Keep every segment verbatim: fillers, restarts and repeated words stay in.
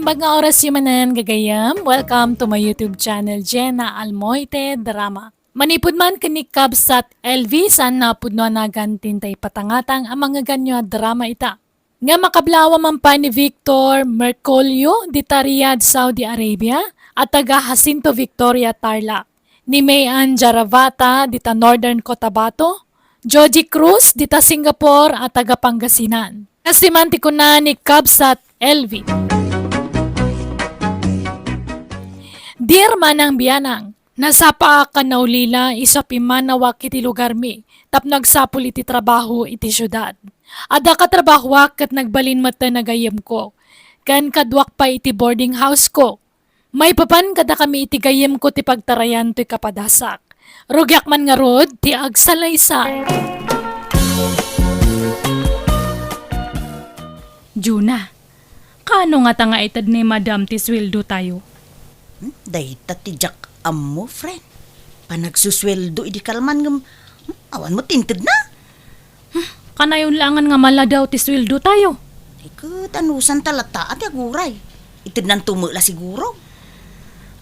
Naipag nga oras yu manen, gagayyem. Welcome to my YouTube channel, Jenna Almoite Drama. Manipud man ken ni Kabsat L V, saan nga pudno a nagan ti intay patangatang a mangngeganyo a drama ita. Nga makablaaw man pay ni Victor Mercolio dita Riyadh, Saudi Arabia, a taga Jacinto Victoria, Tarlac. Ni May Ann Jaravata dita Northern Cotabato, Joji Cruz dita Singapore a taga Pangasinan. Kastoy man ti kuna ni Kabsat L V. Dear Manang Bianang, nasapaak a naulila isu a pimmanawak iti lugarmi tapno agsapul iti trabaho iti siudad. Adda katrabahoak ket nagbalin met ti nagayyemko, ken kaduak pay iti boarding house ko. Maipapan kadakami iti gayyemko ti pagtarayan toy kapadasak. Rugiak man ngarud ti agsalaysay. Juna, kaano ngata nga ited ni Madam ti sueldo tayo? Hmm, dayta ti diak ammo, friend. Panagsusueldo idi kalman ngem, hmm, awan met ti intedna. Hmm, kanayon laengen nga maladaw ti sueldo tayo. Ay, ket anusanta latta a ti aguray? Itednanto met la siguro.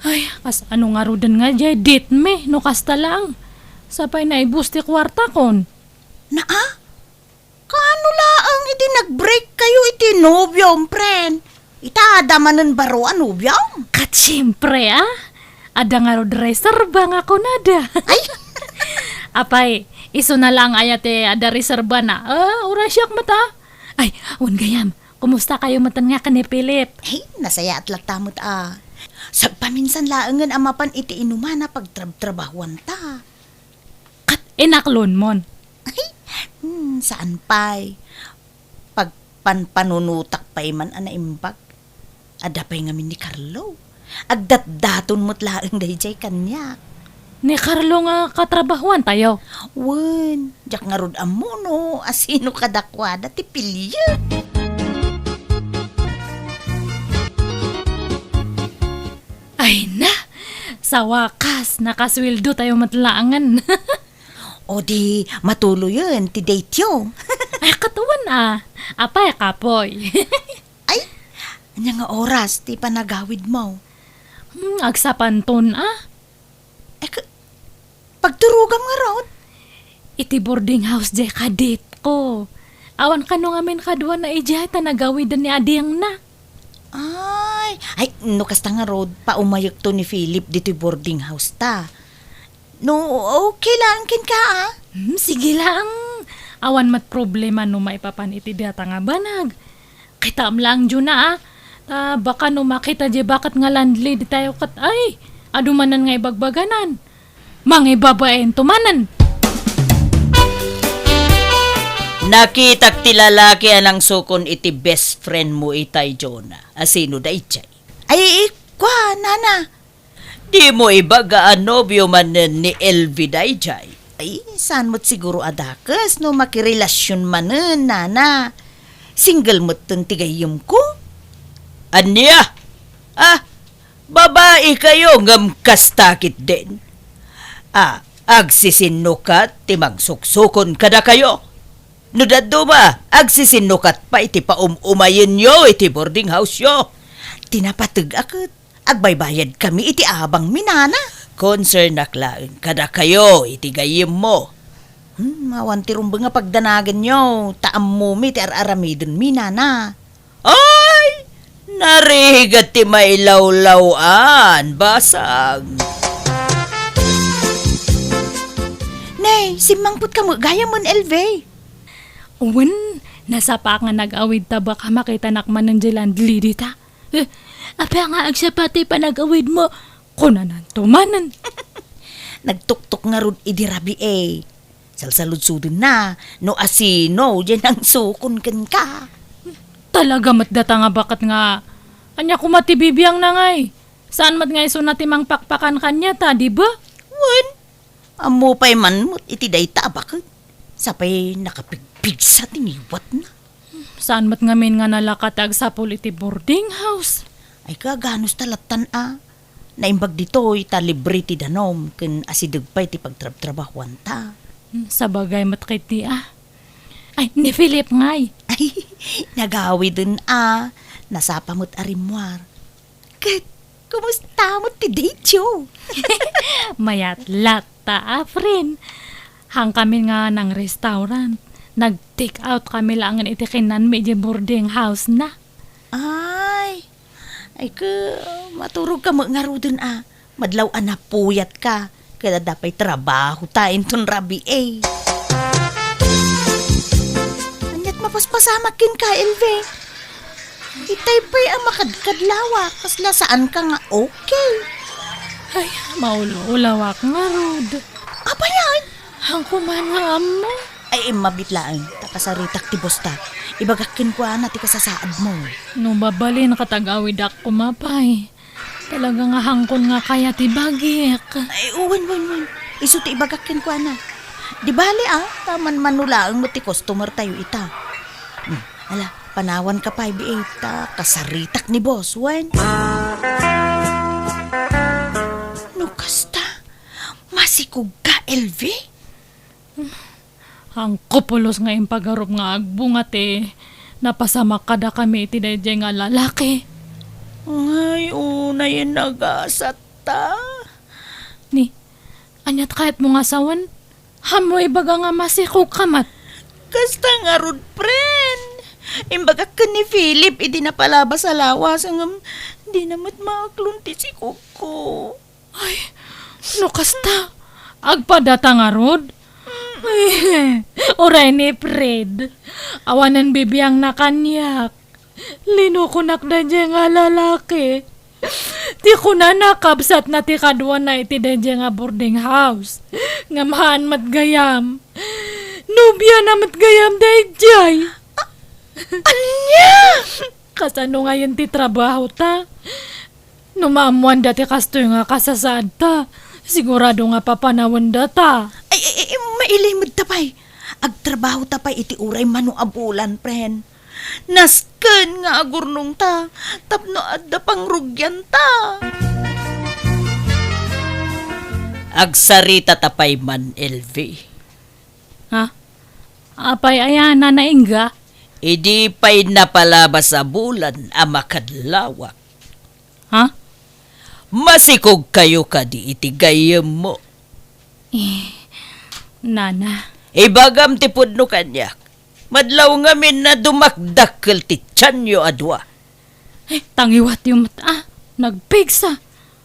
Ay, kasano ngaruden nga diay date-mi no kasta laeng? Sapay naibus ti kuartakon. Naa? Kaano laeng idi nag-break kayo iti nobiom, friend? Ita, adda manen baro a nobiom? Ket siempre, a. Adda ngarud reserba nga kunada. Ay! Apay, isuna laeng aya ti adda reserbana? A, uray siak met, a. Ay, wen gayam, kumusta kayo met nga ken ni Philip? Ay, nasayaat latta met, a. Sagpaminsan laengen a mapan iti inuman a pagtrabtrabahuanta. Ket inaklonmon? Hmm, saan pay. Pagpanpanunotak pay man a naimbag. Adda pay ngamin ni Carlo. Agdatdaton met laeng daydiay kaniak. Ni Carlo nga katrabahuantayo? Wen, diak ngarud ammo no asino kadakuada ti piliek. Ay na! Sa wakas, nakasueldo tayo met laengen. O di, matuloyen ti date yo. Ay, ket wen a. Apay, kapoy? Ay, ania nga oras ti panagawid mo? Hmm, agsapanton a. Ay, ka-, pagturogam ngarud? Iti boarding house diay kadetko. Awan kano ngamin kaduana idiay ta nagawiden ni adingna. Ay, ay, no kasta ngarud, paumayekto ni Philip ditoy boarding house ta. No, okay lang kenka, a? Hmm, sige lang. Awan met problema no maipapan iti data nga banag. Kitaem lang, Juna, a. Ta baka no makita diay baket nga landlady tayo ket, ay, adu manen nga ibagbaganan. Mangibabainto manen. Nakitak ti lalaki a nangsukon iti best friend mo itay, Juna. Asino daydiay? Ay, ikua, nana. Dimo ibaga a nobio manen ni L V daydiay? Ay, saan met siguro a dakes no makirelasion manen, nana. Single metten ti gayyemko. Ania? A, babai kayo ngem kasta ketdin. A, agsisinnukat ti mangsuksukon kadakayo. No dadduma, agsisinnukat pay ti paum-umayenyo iti boarding house-yo. Ti napateg-ak ket agbaybayadkami iti abangmi, nana. Concernak laeng kadakayo iti gayyemmo. Hmm, awan ti rumbeng a pagdanagenyo, ta ammomi ti ar-aramidenmi, nana. Ay, narigat ti mailawlaw-an, basang. Nay, simmangpet ka met gayam, L V. Wen, nasapaak nga nag-awid ta baka makitanak manen diay landlady ta. Eh, apay nga agsapa ti panag-awidmo? Kunananto manen. Nagtuktok ngarud idi rabii. Salsaludsodenna no asino diay nangsukon kenka. Talaga met data nga baket nga ania koma ti bibiangna ngay? Saan met nga isuna ti mangpakpakan kaniata, di ba? Wen, ammo pay man met iti dayta a baket. Sapay nakapigpigsa ti ngiwatna. Saan met ngamin nga nalaka ti agsapul iti boarding house? Ay, kaganos ta lattan a. Naimbag ditoy ta libre ti danum ken asideg pay ti pagtrabtrabahuanta. Hmm, sabagay met ketdi a. Ay, ni Philip ngay. Ay, nagawiden a. Nasapa met a rimmuar. Ket, kumusta met ti date yo? Mayat latta, a, friend. Hangkami nga nang restaurant. Nag-take out kami laengen iti kinnanmi idiay boarding house na. Ay, ay, ke, maturog ka met ngaruden, a. Madlaw a napuyatka, ket adda pay trabahota inton rabii. Aniat mapaspasamak kenka, Elvi? Itay pay a makadkadlawak, kasla saanka nga okay. Ay, maul-ulawak ngarud. Apay, ay? Hangko man nga ammo. Ay, immabit laeng, ta kasaritak ti bosta. Ibagak kenkuana ti kasasaadmo. No mabalin, katagawidak koma pay. Talaga nga hangkon nga kaya ti bagik. Ay, wen, wen, wen. Isu ti ibagak kenkuana. Di bali, a, ta manmano laeng met ti customer tayo ita. Hmm, ala, panawanka pay, B A, ta kasaritak ni boss, wen. No kasta, masikog ka, Elvi? Hangko pulos nga impagarup nga agbunga ti napasamak kadakami iti daydiay nga lalaki. Ay, unay nagasatta. Ni, aniat kayatmo nga sawen? Ammo ibaga nga masikog ka met. Kasta ngarud, friend. Imbagak ken ni Philip idi napalabas a lawas, ngem dina met maaklon ti sikogko. Ay, no kasta, agpadata ngarud? Ay, uray ni Fred. Awanen bibiangna kaniak. Linukonak daydiay nga lalaki. Ti kunana, kabsatna ti kaduana iti daydiay nga boarding house. Ngem haan met gayam. Nobiana met gayam daydiay. Ania? Kasano ngayen ti trabahota? No maammoanda ti kastoy nga kasasaadta, sigurado nga papanawendata. Ay, ay, ay, mailimed ta pay. Agtrabahota pay iti uray mano a bulan, friend. Nasken nga agurnongta tapno adda pangrugianta. Agsaritata pay man, Elvi. Ha? Apay aya, Nana Inga? Idi pay napalabas a bulan a makadlawak. Ha? Masikogkayo kadi iti gayyemmo. Eh, Nana. Ibagam ti pudno kaniak. Madlaw ngamin a dumakdakkel ti tianyo a dua. Eh, tangiwatyo met, a, nagpigsa.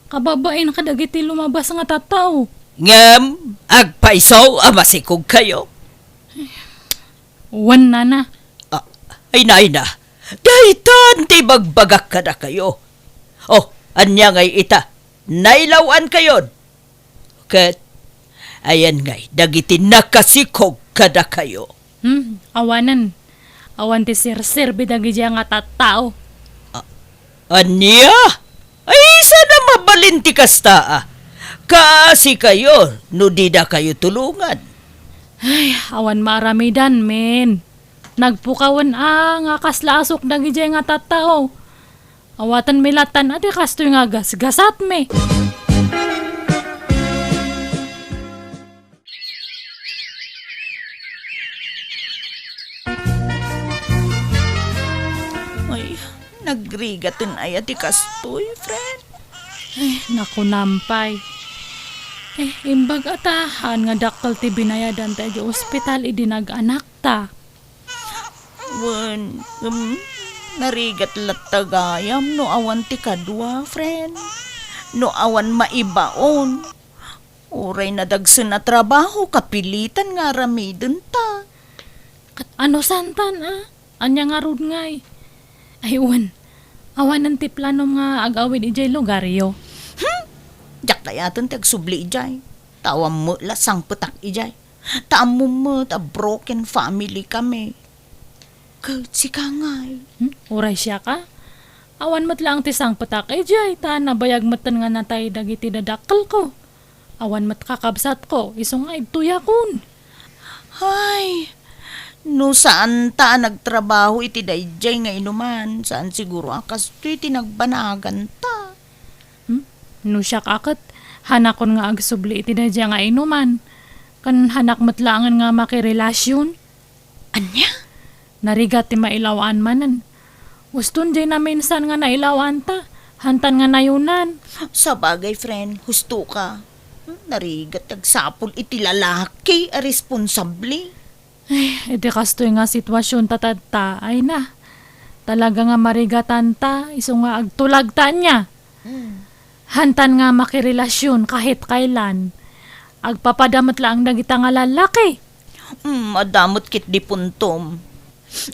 Kababain kadagiti lumabas nga tattao. Ngem, agpayso a masikogkayo. Wen, Nana. Ah, ay, nay na. Daytan ti bagbagak kadakayo. Oh, ania ngay ita? Nailaw-ankayon. Ket, ayan ngay, dagiti nakasikog kadakayo. Hmm, awanen. Awan ti serserbi dagiti nga tattao. A-, ania? Ay, sana mabalin ti kasta, a. Kaasikayo no didakayo tulongan. Ay, awan maaramidan, men. Nagpukawen a nga kasla asuk dagiti nga tattao. Awatenmi lattan a ti kastoy nga gasgasatmi. Ay, nagrigaten aya ti kastoy, friend? Ay, nakunam pay. Eh, imbag a ta, haan nga dakkel ti binayadanta idiay ospital idi nag-anakta. Wen, em, narigat latta gayam no awan ti kadua, friend. No awan maibaon. Uray nadagsen a trabaho, kapilitan nga aramidenta. Ket ano santan, a? Ania ngarud ngay? Ay, wen. Awanen ti planom nga ag-awid idiay lugaryo. Hmm? Diak kayaten ti agsubli idiay. Ta awan met la sangpetak idiay. Ta ammom met a broken family kami. Ket sika ngay? Hmm? Uray siak a? Awan met laeng ti sangpetak idiay, ta nabayag metten nga natay dagiti dadakkelko. Awan met kakabsatko, isu nga idtoyakon. Ay, no saanta a nagtrabaho iti daydiay nga inuman, saan siguro a kastoy ti nagbanaganta. Hmm? No siak a ket, hanakon nga agsubli iti daydiay nga inuman. Ken hanak met laengen nga makirelasion. Ania? Narigat ti mailaw-an manen. Uston diay naminsan nga nailaw-anta, Hantan nga nayonan. Sabagay, friend, husto ka. Narigat ti agsapul iti lalaki a responsable. Ay, iti kastoy nga sitwasyon ta tatta, ay na. Talaga nga marigatanta, isu nga agtulagta ania. Mm. Hantan nga makirelasyon kahit kailan. Agpapada met laeng dagita nga lalaki. Mm, adda met ketdi puntom.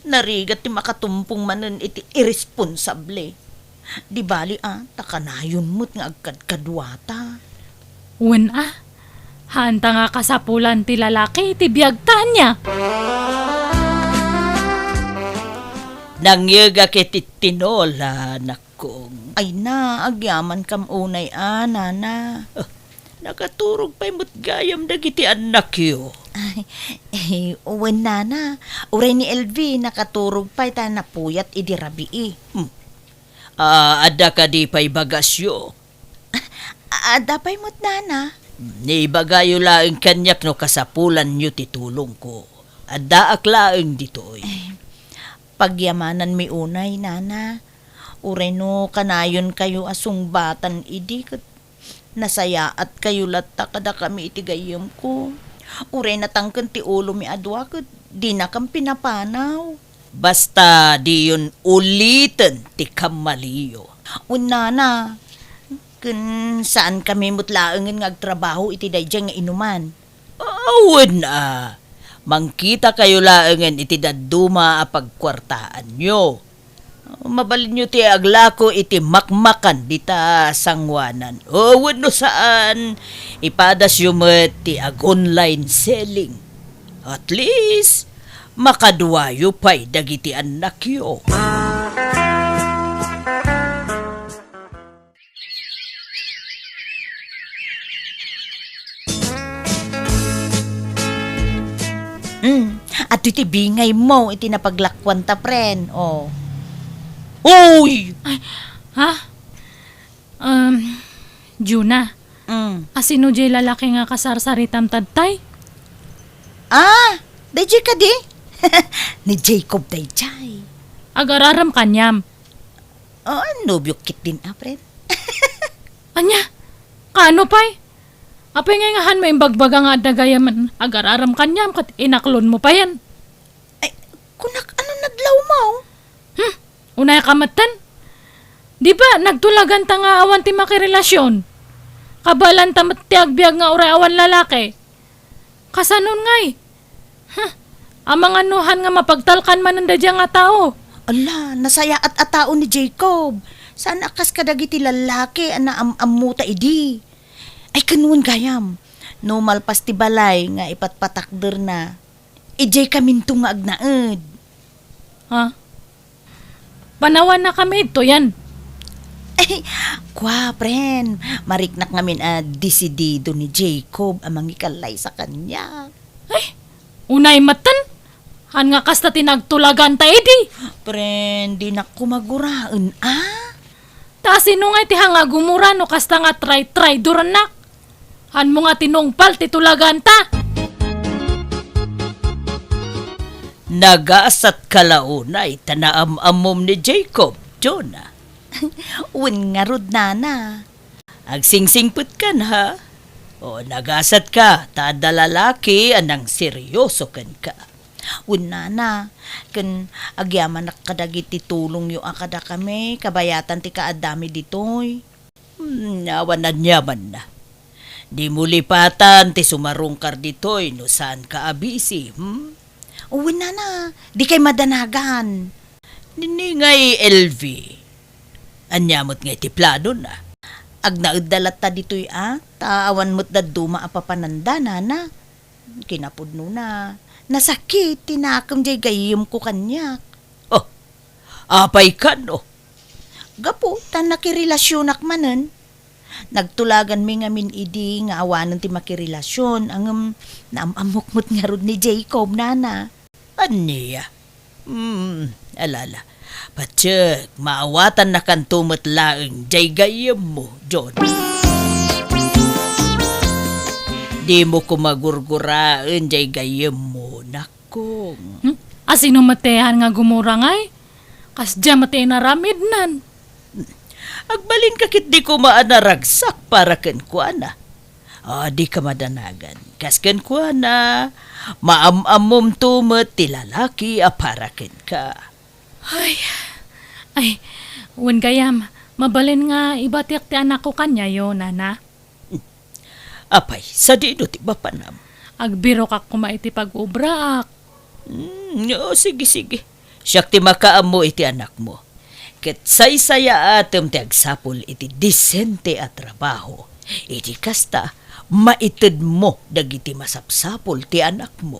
Narigat ti makatumpong manen iti iresponsable. Di bali a, ta kanayon met nga agkadkaduata. Wen a, haanta nga kasapulan ti lalaki iti biagta ania. Nangyegak iti tinola, nak-, Kong. Ay na, agyamankam unay a, nana. Ah, nakaturog pay met gayam dagiti annakyo. Ay, eh, wen, nana. Uray ni Elvi, nakaturog pay ta napuyat idi rabii. Hmm. Ah, adda kadi pay bagasyo? Ah, adda pay met, nana. Ibagayo laeng kaniak no kasapulanyo ti tulongko. Addaak laeng ditoy. Eh, pagyamananmi unay, nana. Uray no kanayonkayo a sungbatan idi ket nasayaatkayo latta kadakami iti gayyemko. Uray natangken ti ulomi a dua ket dinakam pinapanaw. Basta diyon uliten ti kammaliyo. Wen, nana, ken saankami met laengen nga agtrabaho iti daydiay nga inuman. Awen a, mangkitakayo laengen iti dadduma a pagkuartaanyo. Mabalinyo ti aglako iti makmakan dita sangoanan. O, wenno saan, ipadasyo met ti ag-online selling. At least, makaduayo pay dagiti annakyo. Mm, adtoy ti bingaymo iti napaglakuanta, friend. Oh. Uy! Ay, ha? Um, Juna, mm, asino jay lalaki nga kasarsaritam tattay? Ah, dayjay kadi? Ni Jacob dayjay. Agararem kaniam. Ah, nobiok ketdin a, friend. Ania? Kaano pay? Apay ngay nga hanmo imbagbaga nga adda gayamen agararem kaniam ket inaklonmo payen? Ay, kunak, ano nadlawmo? Hmm, unay ka metten? Di ba nagtulaganta nga awan ti makirelasyon? Kabalanta met ti agbiag nga uray awan lalaki. Kasanon ngay? Huh, amangan no han nga mapagtalkan manen daydiay nga tao. Ala, nasayaat a tao ni Jacob. Saan a kas kadagiti lallaki a naam-ammota idi. Ay, ken wen gayam, no malpas ti balay nga ipatpatakderna, idiay kaminto nga agnaed. Ha? Panawanna kami idtoyen. Ay, kua, friend. Mariknak ngamin a desidido ni Jacob a mangikalaysa kaniak. Ay, unay metten. Han nga kasta ti nagtulaganta idi. Friend, dinak koma guraen a. Ta asino ngay ti han nga gumura no kasta nga tray-traydorannak? Hanmo nga tinungpal ti tulaganta. Nagasatka la unay ta naam-ammom ni Jacob, Jonah. Wen ngarud, nana. Agsingsingpetkan, ha? O, nagasatka ta adda lalaki a nangseryoso kenka. Wen, nana, ken agyamanak kadagiti tulongyo a kadakami, kabayatan ti kaaddami ditoy. Hmm, awan aniamanna. Dimo lipatan ti sumarungkar ditoy no saanka a busy, hmm? Wen, nana, dikay madanagan. Nini ngay, Elvi, ania met ngay ti planona? Agnaedda latta ditoy a, ta awan met dadduma a papananda, nana. Kinapudnona, nasakit ti nakem jay gayyemko kaniak. Oh, apay kano? Gapu ta nakirelasyonak manen. Nagtulaganmi ngamin idi nga awanen ti makirelasyon, ngem naam-ammok met ngarud ni Jacob, nana. Ania? Hmm, alala. Patiek, maawatannakanto met laeng jay gayyemmo, John. Dimo koma gurguraen jay gayyemmo, nakong. Hmm? Asino met ti han nga gumura ngay? Kasdiay met ti inaramidnan. Agbalinka ketdi koma a naragsak para kenkuana. A, dika madanagan. Kas kenkuana, maam-ammomto met ti lalaki a para kenka. Ay, ay, wen gayam, mabalin nga ibatek ti anakko kaniayo, nana? Apay, sadino ti mapanam? Agbirokak koma iti pag-obraak. Hmm, o, sige, sige. Siak ti makaammo iti anakmo. Ket saysayaatem ti agsapul iti disente a trabaho. Iti kasta, maitedmo dagiti masapsapul ti anakmo.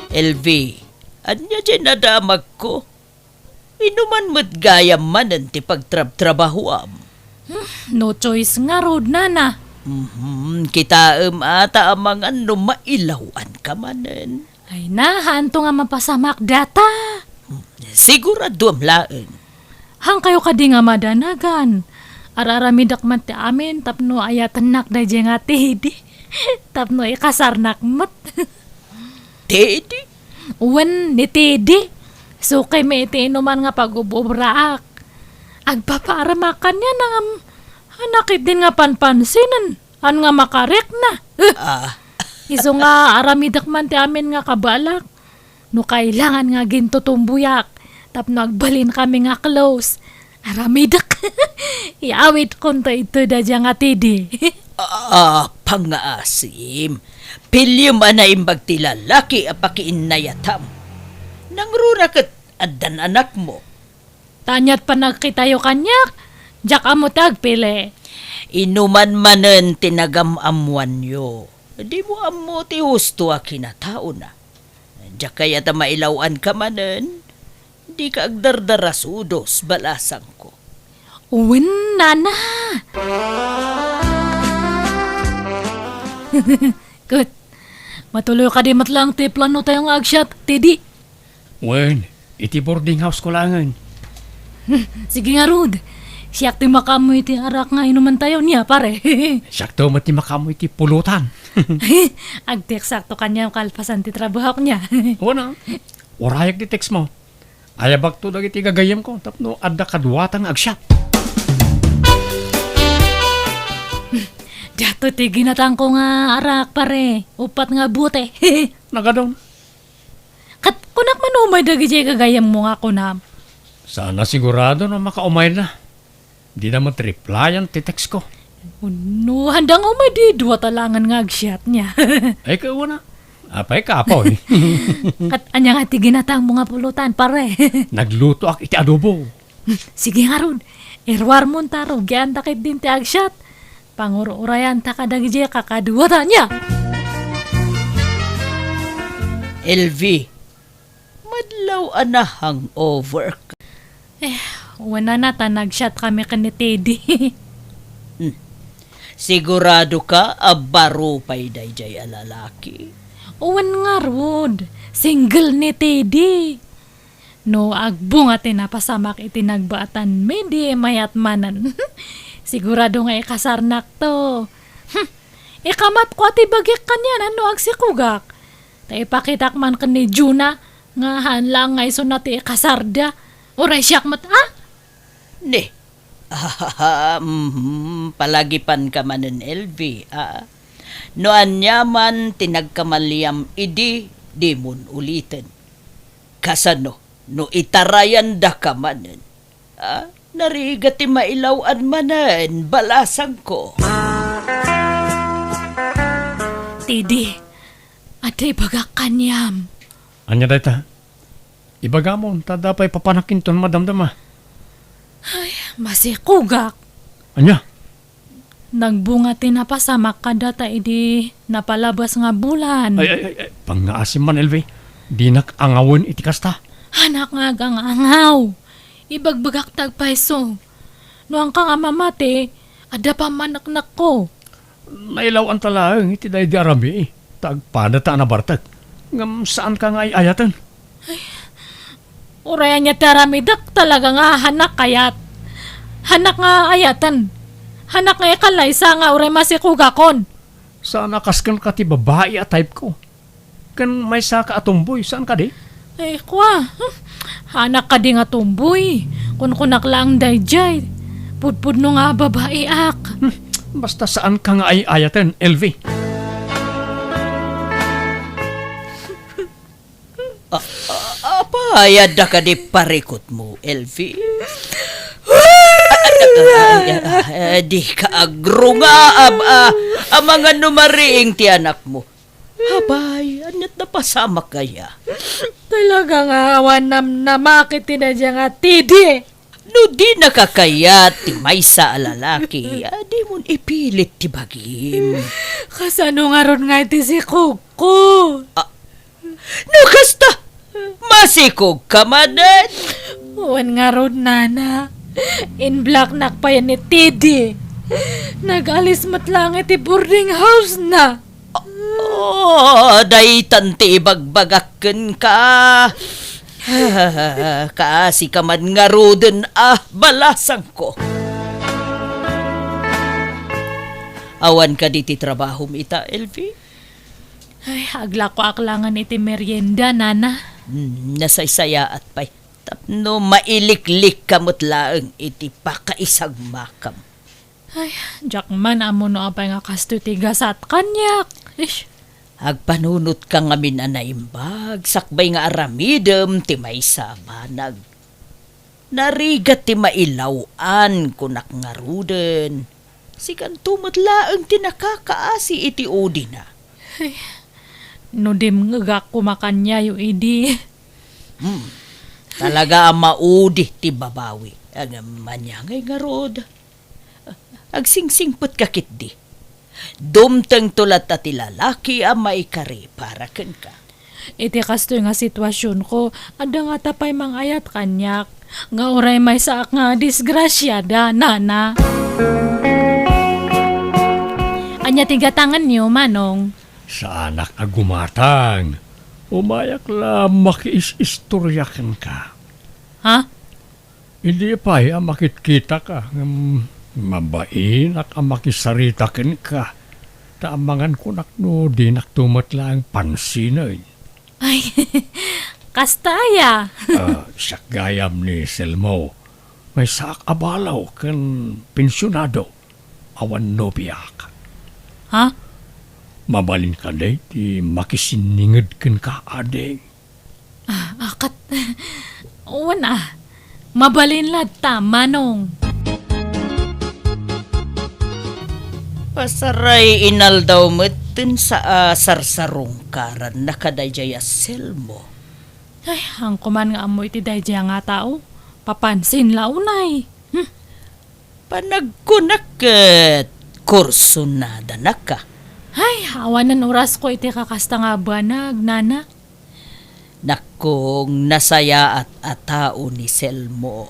Elvi, ania diay nadamagko? Inuman met gayam manen ti pagtrabtrabahoam. Hmm, no choice ngarud, nana. Mhm, kitaem ata a mangan no mailaw-anka manen. Ay na, haanto nga mapasamak data. Hmm, siguraduam laeng. Haankayo kadi nga madanagan. Ar-aramidek man ti amin tapno ayatennak daydiay nga Teddy. Tapno ikasarnak met. Teddy? Wen, ni Teddy. Sukaymi iti inuman nga pag-ub-ubraak. Agpapaaramak kaniana ngem, haanna ketdin nga panpansinen, haan nga makarikna. Ah. Isu nga aramidek man ti amin nga kabalak. No kailangan nga agintutumboyak, tapno agbalinkami nga close. Aramidek. Iawidkonto ito daydiay nga Teddy. Ah, pangngaasim. Piliem a naimbag ti lalaki a pakiinnayatam. Nangruna ket addan anakmo. Ta ania't panagkitayo kaniak, diak ammo ti agpili. Inuman manen ti nagam-ammoanyo. Dimo ammo ti husto a kinataona. Diak kayat a mailaw-anka manen. Dika agdardarasudos, balasangko. Wen, nana. Ket, matuloy kadi met laeng ti planotayo nga agsiat, Teddy? Wen, iti boarding house ko laengen. Sige ngarud. Siak ti makaammo iti arak nga inumentayo, ania, pare? Siakto met ti makaammo iti pulutan. Agteksakto kaniam kalpasan ti trabahok, ania. Wen a. Urayak ti text mo. Ayabakto dagiti gagayyemko tapno adda kaduata nga agsiat. Diato ti ginatangko nga arak, pare. Uppat nga bote. Nagadon. Ket kunak man umay dagidiay gagayyemmo nga kunam. Saan a sigurado no makaumayda. Dida met replyan ti text ko. No, handa nga umay di dua ta laengen nga agsiat, ania. Ay, kauna. Apay, kapoy. Ket ania nga ti ginatangmo nga pulutan, pare? Naglutoak iti adobo. Sige ngarud, iruarmon ta rugianta ketdin ti agsiat. Pangur-urayanta kadagidiay kakaduata, ania. Elvi, madlaw a na-hangover ka. Eh, wen a, ta nagsiatkami ken ni Teddy. Hmm. Sigurado ka a baro pay daydiay a lalaki? Wen ngarud, single ni Teddy. No agbunga ti napasamak iti nagbaatan, mayat manen. Sigurado nga ikasarnakto. Hmm. Ikamatko a ti bagik kaniana no agsikugak. Ta ipakitak man ken ni Juna nga haan laeng nga isuna ti ikasarda. Uray siak met, a? Ne. Ahaha, mhm, palagipanka manen, Elvi, a? No aniaman ti nagkamaliam idi, dimon uliten. Kasano no itarayandaka manen? A? Narigat ti mailaw-an manen, balasangko. Teddy, adda ibagak kaniam. Ania dayta? Ibagamon, ta adda pay papanakinton madamdama. Ay, masikugak. Ania? Nagbunga ti napasamak kadata idi napalabas nga bulan. Ay, ay, ay, ay, pangngaasim man, Elvi. Dinak angawen iti kasta. Haanak nga agangaw. Ibagbagak ta agpayso. No haanka nga mamati, adda pammaneknekko. Nailaw-anta laeng iti daydi a rabii, ta agpadata a nabartek. Ngem saanka nga ay-ayaten. Uray ania ti aramidek, talaga nga haanak kayat. Haanak nga ayaten. Haanak nga ikalaysa nga uray masikugakon. Saan a kas kenka ti babai a type ko. Ken maysaka a tomboy, saan kadi? Ay, kua. Hmm. Haanak kadi nga tomboy. Kunkunak laeng daydiay. Pudpudno nga a babaiak. Hmm, basta saanka nga ay-ayaten, Elvie. A-, a-, apay, adda kadi parikutmo, Elvie? Ay, ay, ay, ay, di ka agrungaam, a, amangan no mariing ti anakmo. Apay, ania't napasamak aya? Talaga nga awan namnamak iti daydiay nga Teddy. No dinaka kayat ti maysa a lalaki, a, dimon ipilit ti bagim. Kasano ngarud nga iti sikogko? A, no kasta, masikogka manen. Wen ngarud, nana. In-blocknak pay ni Teddy. Nag-alis met laeng iti boarding house na. Oh, daytan ti ibagbagak kenka. Kaasika man ngaruden a balasangko. Awan kadi ti trabahom ita, Elvie? Ay, aglakoak laengen iti merienda, nana. Hmm, nasaysayaat pay. Tapno mailiklikka met laeng iti pakaisagmakam. Ay, diak man ammo no apay nga kastoy ti gasat kaniak. Ish. Agpanunotka ngamin a naimbag, sakbay nga aramidem ti maysa a banag. Narigat ti mailaw-an, kunak ngaruden. Sikanto met laeng ti nakakaasi iti udina. Ay, no dimngegak koma kaniayo idi. Hmm. Talaga a maudi ti babawi. Ngem ania ngay ngarud? Agsingsingpetka ketdi. Dumtengto latta ti lalaki a maikari para kenka. Iti kastoy nga situasionko, adda ngata pay mangayat kaniak, nga uray maysaak nga disgrasiada, nana. Ania ti gatangenyo, Manong? Saanak a gumatang. Umayak la makiis-istoria kenka. Ha? Idi pay a makitkitaka, ngem mabainak a makisarita kenka, ta amangan kunak no dinakto met laeng pansinen. Ay, kasta aya? Ah, siak gayam ni Selmo. Maysaak a balo ken pensionado. Awan nobiak. Ha? Mabalin kadi ti makisinninged kenka, ading? Ah, ah, kat-, wen, ah. Mabalin latta, Manong. Pasaray inaldaw met ten sa-, a, sarsarungkaranna kadaydiay a Selmo. Ay, haanko man nga ammo iti daydiay a tao. Papansin la unay. Hmm. Panagkunak ket kursunadanak ka. Ay, awanen orasko iti kakasta nga banag, nana. Nakkong, nasayaat a tao ni Selmo.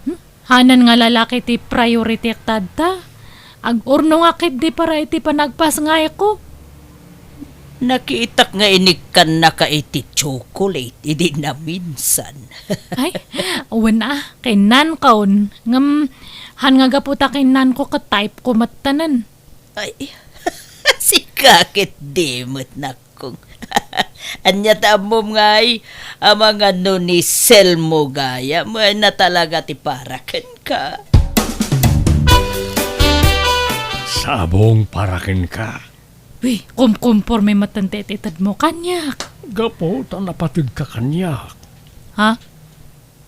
Hmm? Hanan nga lalaki ti priority tatta. Ag-urnongak ketdi para iti panagpasngayko. Nakitak nga inikkannaka iti chocolate idi naminsan. Ay, wen a, kinnankon. Ngem, han nga gapu ta kinnanko ket type ko mettanen. Ay, sika ketdi met, nakkong. Ania ta ammom ngay, amangan no ni Selmo gayam, wen a talaga ti para kenka. Sabong para kenka. Uy, kumkumporme metten ti itedmo kaniak. Gapu ta napateg ka kaniak. Ha?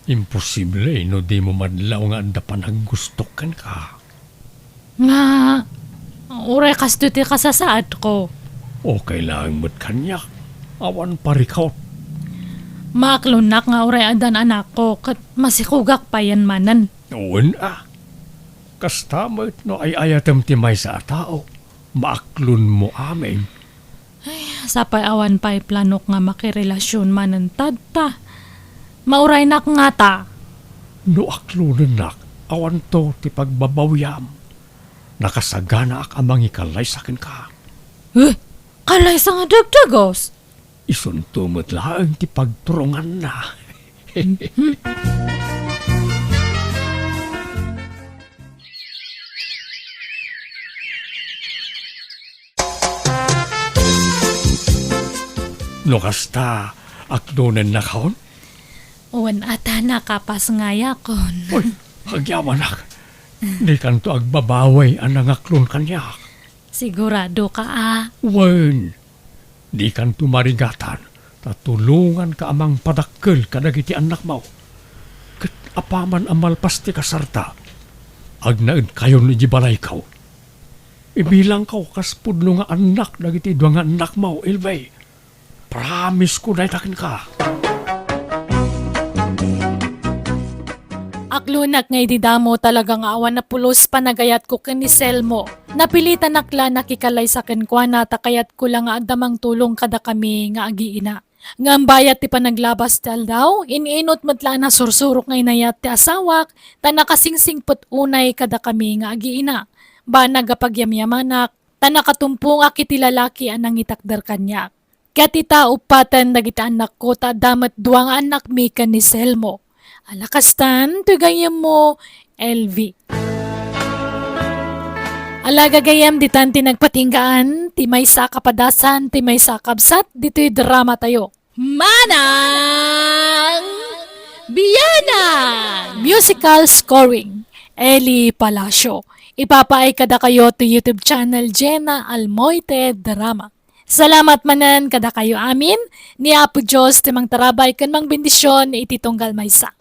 Imposible no dimo madlaw nga adda panaggustok kenka. Nga, uray kastoy ti kasasaadko. Okay laeng met kaniak. Awan parikut. Maaklonnak nga uray addan anakko, ket masikogak payen manen. Wen a. Kasta met no ay-ayatem ti maysa a tao. Maaklonmo amin. Ay, sapay awan pay planok nga makirelasyon manen tatta. Mauraynak ngata. No aklonennak, awanto ti pagbabawiam. Nakasaganaak a mangikalaysa kenka. Eh, kalaysa nga dagdagus? Isunto met laeng ti pagturonganna. No kasta, aklonennakon? Wen, ata. Nakapas nga yakon. Uy, agyamanak. Dikanto agbabawi a nangaklon kaniak. Sigurado ka, a? Wen, dikanto marigatan, ta tulonganka a mangpadakkel kadagiti annakmo. Ket apaman a malpas ti kasarta, agnaedkayon idiay balayko. Ibilangko kas pudno nga annak dagiti dua nga annakmo, Elvie. Promise ko dayta kenka. Aklonak nga idi damo talaga nga awan a pulos panagayatko ken ni Selmo. Napilitanak la nakikalaysa kenkuana ta kayatko la nga adda mangtulong kadakami nga agiina. Ngem bayat ti panaglabas ti aldaw, in-inut met la a nasursurok nga inayat ti asawak ta nakasingsingpet unay kadakami nga agiina. Banag a pagyamyamanak ta nakatumpongak iti lalaki a nangitakder kaniak. Ket ita, uppaten dagiti annakko ta adda met dua nga annakmi ken ni Selmo. Ala kastan, toy gayyemmo, Elvie. Ala gagayyem, ditan ti nagpatinggaan ti maysa a kapadasan, ti maysa a kabsat ditoy dramatayo. Manang Bianang! Musical scoring, Eli Palacio. Ipapaay kadakayo ti YouTube channel Jenna Almoite Drama. Salamat manen kadakayo amin, ni Apo Dios ti mangtarabay ken mangbendision iti tunggal maysa.